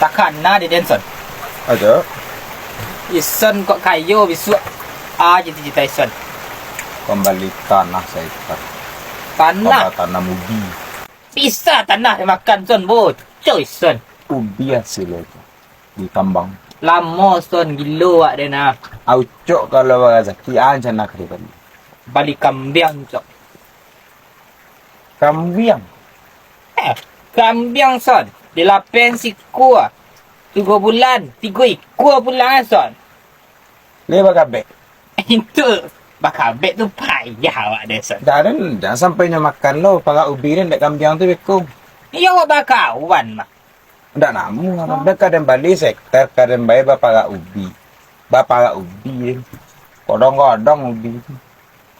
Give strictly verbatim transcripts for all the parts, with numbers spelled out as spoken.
Takana dek den, Son. Ajo. Ison kok kayo bisuak. Ah, cita-cita Ison. Pambali tanah saikar. Tanah. Pambatanam ubi. Bisa tanah dimakan, Son. Bocor Ison. Ubi hasilnyo tu. Ditambang. Lamo, Son. Gilo awak den, ah. Aucok kalau barasaki, ah, rencana ka dibali. Bali kambiang, Cok. Kambiang? Eh, kambiang, Son. Dilapen sikua. Tigo bulan, tigo ikua pulang, eh, Son. Lai bakabek? Itu bakabek tu payah awak deh, Son. Dah, dah, dah sampai nyo makan lo, parak ubi ni dek kambiang tu beko. Iyo, awak bakawan mah. Ndak namuah, dah ka den bali sehektar, ka den bayia baparak ubi. Baparak ubi, kodong-kodong ubi tu.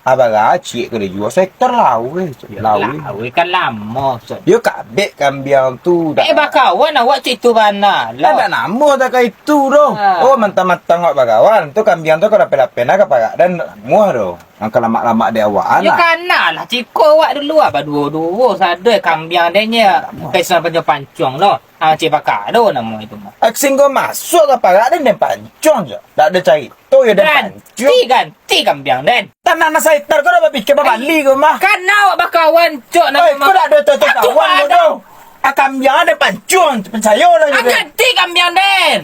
Abah ciek ka dijual, sehektar laweh, Cok. Laweh. Laweh kan lamo, Cok. Yo kabek kambiang tu, dah. Eh, bakawan awak cak itu bana lah. Ndak namuah dah ka itu doh. Ah. Oh, mantang-mantang awak bakawan, tu kambiang tu ka lapeh-lapeh nah ka parak, dah ndak namuah doh. Nan ka lamak-lamak dek awak, yo, anak. Kana lah, ciko awak dulu, ah, baduo-duo sado, kambiang deh nyo. Ndak namuah. Ka Ison pancuang-pancuang lo. Ah, cek baka ado namo itu mah. Aksing ko masuak ka parak den, den pancuang je. Ndak ado carito yo den pancuang. Ganti, ganti kambiang den. Tanah nan sahektar ko dah bapikir babali ko mah. Kan awak bakawan, Cok, namo mah. Oi, ko ndak ado tu kawan ko tu. Ah, kambiang den pancuang, picayo lah yo den. Ah, ganti kambiang den.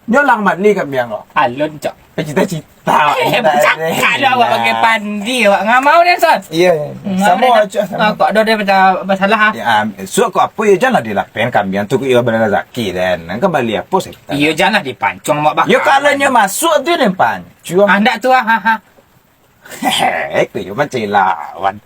Nyo lah bali kambiang ko. Alun, Cok. Cita-cita. Eh, bacakak lah awak bagai pandi awak. Ngamau den, Son. Iyo, iyo. Samo, Cok, samo. Ah, kok ado den masalah, ah. Yo, ah, suak ko apo yo, janlah dilapehan kambiang tu, ko iyo barasaki den. Nan ka bali apo sahektar? Iyo, janlah dipancuang awak bakawan. Yo, kalau nyo masuak tu den pancuang. Ah, ndak tu, ah, ha, ha. Hehe, ko yo mancari lawan.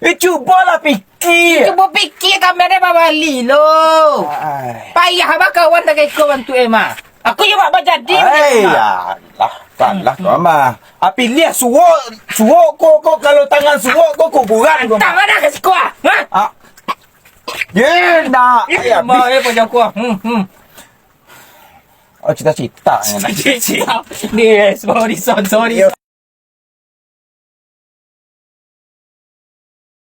Eh, cubolah pikir. Cubo pikir kambiang den babali lo. Ai. Payah bakawan takah iko bantuak e mah. Aku yo bak bajadi. Ai, yo Allah, kalah ko mah. Ah, piliah suok, suok ko, ko kalau tangan suok ko kuburan ko mah. Tangan dah ka siko, ah. Ha? Ye, ndak. Ai, abih. Mah, eh, panjang kuah. Hmm, hmm. Oh, cita-cita. Cita-cita. Ni, eh, sorry, Son, sorry. Yo.